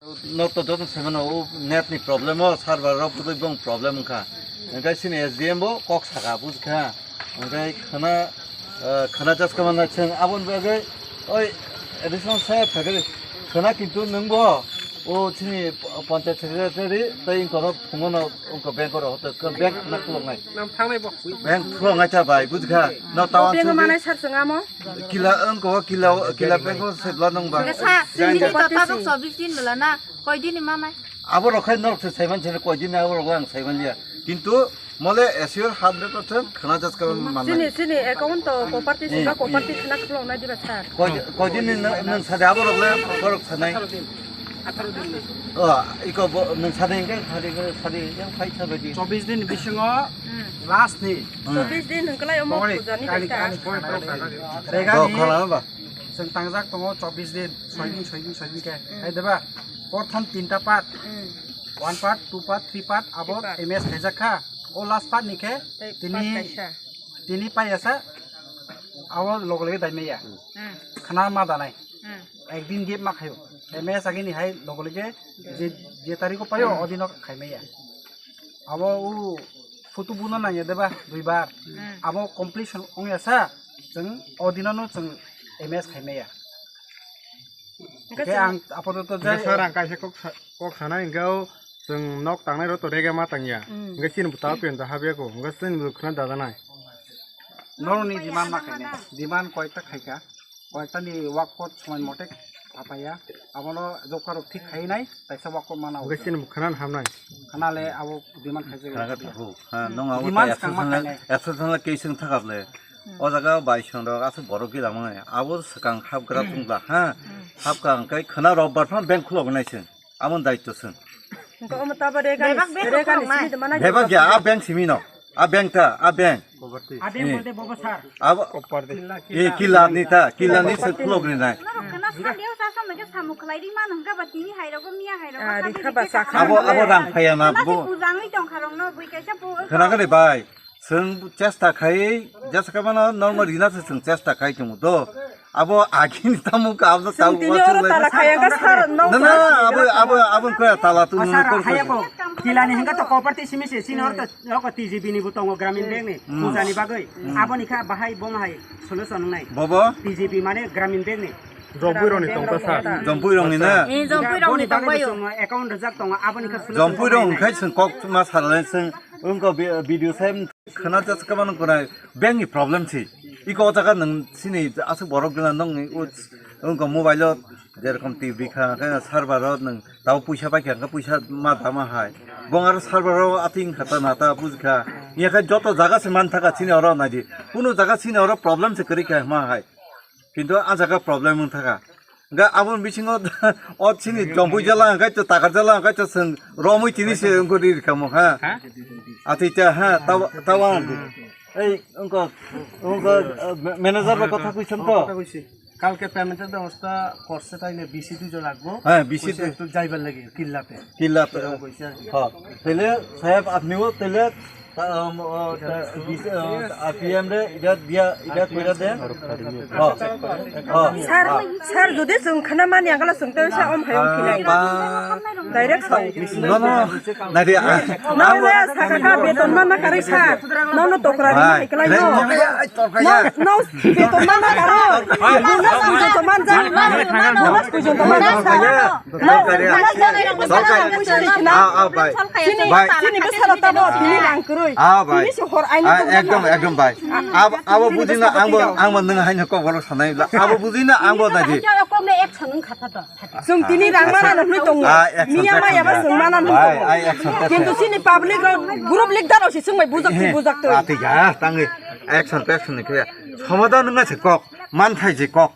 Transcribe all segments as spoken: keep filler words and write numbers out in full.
Nok to joto se mano, o net ni problem o, server rok bwdwi bong problem wngkha. Hwnkhe chini S D M bo kok saka, bujkha. Hwnkhe khana, eh, khana jaska manna chwng aboni bagwi, oi, additional sir thagri khana, kintu nwngbo o chini panchayat secretary tei wngkha phungono wngkha bank oro hoto bank khna khuloknai. Nam thangnai bo. Bank khuloknai cha bai, bujkha. No tawan Bank o chwngdi manai sir chwng amo. Kila wngkha, kila, kila bank o sebla nung ba. Sa, sini to tabuk chobbish din bela na, koi din ni manai. Abo rok khai norok se saiman chene koi din abo rok ang saiman liya. Kintu mole assure hundred percent khana jaska manai. Sini, sini account to property sini ba property khna khuloknai diba sir. Koi, koi din ni nung sade abo rok le borok sanai. O, iko bo, nung sade hingke, sade, sade, yang phai sa badi. Chobbish din bisingo last ni. Chobbish din hwnkhe lai omo pujani kali, kali, kali, kali. Regani. Chwng tangjak tongo chobbish din, soi din, soi din, soi din khe. Hai deba, prothom tinta part, one part, two part, three part, abo M S khaijak kha. O last part ni khe tini, tini pai asa, abo logo loge dai maya. Khana ma danai. Ekdin gap ma khayo. M S agini hai logo loge je, je tariko payo, odino khai maya. Abo u photo buno nangya deba duibar. Abo completion ongya sa, chwng odinono chwng M S khai maya. Hwnkhe ang apatot jai sir ang kaisa kok sa-, kok sanai hwnkhe o chwng nok tangnai rok to rega ma tangya. Hwnkhe chini bwtao penta habya ko, hwnkhe chini bwkhwna dadanai. Norokni demand ma khainai. Demand koyekta khaika. Koyekta ni work code somoy mote apaya. Abono job card rok thik khainai, taisa work code mana. Hwnkhe chini bwkhwna hamnai. Khanale abo demand khaijak. Khana kha thago. Ha, nong abo demand ta swkang ma khainai. Ekso thangla, ekso thangla case wng thakable. O jaga bai song rok aswk borok gila mangai. Abo swkang hapgra tongla, ha. Hapkha hwnkhe khana rok bar phano bank khulok nai se. Amo daityo swn. Hwnkhe omo tabo rega ni, bebak bebak rega ni khuloknai. Simi tongma nai. Bebak ya, a bank simi no. A bank ta, a bank. Abeng Eh. Bolte bobo sir. Abo Property. Eh, kila ni ta, kila ni se khulok ni nai. Norok khana sandeo sa sa mege samuk khlai ri man hwnkha ba tini hai rogo miya hai rogo Ah, sabi rikha ba rikhe sakha. Abo, abo rang phaya na Khana bo. Si pujangwi tong kha rong no bui kaisa bo. Khana kare bai. Chwng chesta khai, jesa khe mano normal rina se chwng chesta khai tongo do. Abo agini tamo ka abo Chwng tamo tini wa oro chwng lai tala kha. Khaya hwnkha sir, nok Na, na, sir. Abo, abo, abo kaya tala tu Asar kor haya kor. Ko, kilani hingka to property simi se, sini oro to, oro ko T G B ni bo tongo, Gramin Bank ni, Hmm. puja ni bagwi. Hmm. Abo ni kha bahai bo mahai solution nai. Bobo? T G B mane Gramin Bank ni. Jompui rong ni tongkha sa. Jompui rong ni na? Eh, Jompui rong ni Boni bagwi tongbayo. Chwng account rwjak tongo, abo ni kha solution Jompui rong nai. Khai chwng kok ma salai chwng, wngkha bi-, video sem. Khana chas ka mano kunai bank ni problem si. Iko o jaga nang sini asuk borok gila nang ni o, wngkha mobile o jerokom T V kha, khe server o nang tao puisa pai kha, khe puisa ma dama hai. Bong aro server o ating khata na ta bujkha. Iya khe joto jaga se man thaka sini oro nai di. Kuno jaga sini oro problem se kwrwi kha ma hai. Kintu a jaga problem wng thaka. Ga aboni bisingo o chini jompui jala hwnkhe to takar jala hwnkhe to chwng romwi tini se wngkho ri rikamo ha. Ha? Atwi ta ha, tawa, tawa ang. Ei, wngkho, wngkho, eh, ma-, manager bai kotha kuisam to? Kotha kuisi. Kalke payment er bebosta korse taile B C dui jon ragbo. Hya, B C dui. Kuisa ektu jaibar lagi, killate. Killate. Kuisa. Ha. Tele, saheb, apni o tele, ta, um, uh, ta, bis-, uh, R P M re, ida dia, ida koira de. Ha. Ha. Sir, sir, jodi chwng khana mani angkala chwng tei sa om hai om khinai. Ba. Direct sa. No, no. Nai de, ah. Nai le sakha kha beton manna karwi sir. Nono tokra ri Bai. Hai kwlai no. Ai, ai, tokra ya. No, no, beton manna karo. Bonus pujon to manja. Bonus pujon to manja. Tokra ya. Tokra. Ah, ah, bai. Chini, bai. Chini bwsalo tamo tini rang kwrwi. Ah, bai. Tini se hor aini Ah, tokra ekdom, ma. Ekdom, bai. Abo, abo bujina, angbo, angbo nwng haino kok bolo sanai bla. Abo bujina, angbo nadi. Kok ne action wng kha ta to. Chwng tini rang mana nw hwnwi tongo. Ah, action Miya take maya ba khamya. Chwng mana nw Ai, tongo. Ai, action take Kintu khamya. Chini public rok, group leader rok se chwng bai bujak twi, eh, bujak twi. Ah, twi ya, tangwi action take action khe. Somadhan wngna se kok, manthai je kok.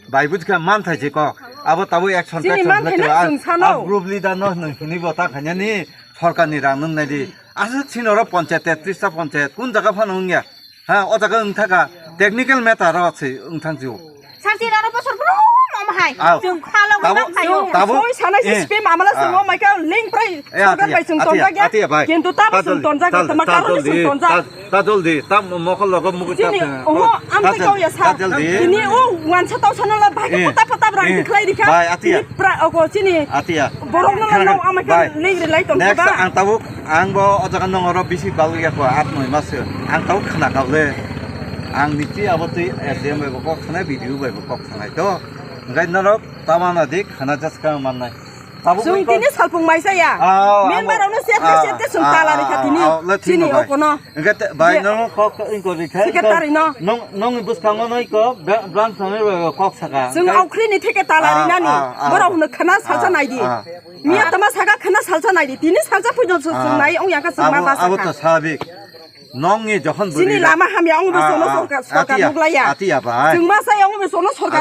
Bai bujkha manthai je kok. Abo tabuk action take Chini action manthai khe na ah, chwng sano. Ah, group leader no hwnwi hwnwi bo ta khanya ni sorkar ni rang nung nai di. Aswk chini oro panchayat, tetris ta panchayat, kun jaga phano wngya. Ha, o jaga wng thaka technical matter o se wng thang jio. Sir, sir, aro bosor brum, Hai, Au. Chwng khalo Tabo, gwnang hai. Tabo. Soi sanai si Eh. spam amala Ah. swngo maika link prai Eh, sorkar atia, bai chwng atia, tonjak ya. Atia bai. Kintu tabo Ta chwng joldi, tonjak ta, tama ta karo joldi, chwng tonjak. Ta, ta joldi, ta mokol logo mugu ta Chini, ta. omo, Oh, am ta te kau ya ta sa. joldi. Ini o wansa tau sana la bai Eh. pata pata brang Eh. dikhlai dikha. Bai, atia. Ini pra, oko chini. Atia. Borok no Khana, no ama bai. ka link rilai tong Next ba. ang tabuk, ang bo o jaga nong oro bisi balwi ya ko at noi mas. Ang tabuk khana kau le. Ang niti abo twi S D M bai bo kok khana, B D O bai bo kok khana to. Ngai norok tamana dik khana jaska mannai. Tabuk Chwng wngkor- tini salpung maisa ya. Ah, Member abo- rokno se ah, se se chwng ah, tala rikha ah, tini. ah, le Chini thino bai. okono. Hingke te bai Je- no kok ingkor rikha. Secretary no. Nong nong bwskango noi ko bra-, branch no bai kok saka. Chwng Hingke- aukri ni theke tala Ah, rinani. ah, ah, Borok ah, hwno khana salsa ah, naidi. ah, Miya ah. tama saka khana salsa naidi. Tini salsa pujo chwng Ah, nai ong yaka chwng ma abo- ba abo saka. to sabik. Nongni jokhon Chini bwrwi lama hamya, ang bo Ah, sono ah, sorkar, sorkar atia, nuklaiya. atia bai. Chwng ma sai, ang bo sono sorkar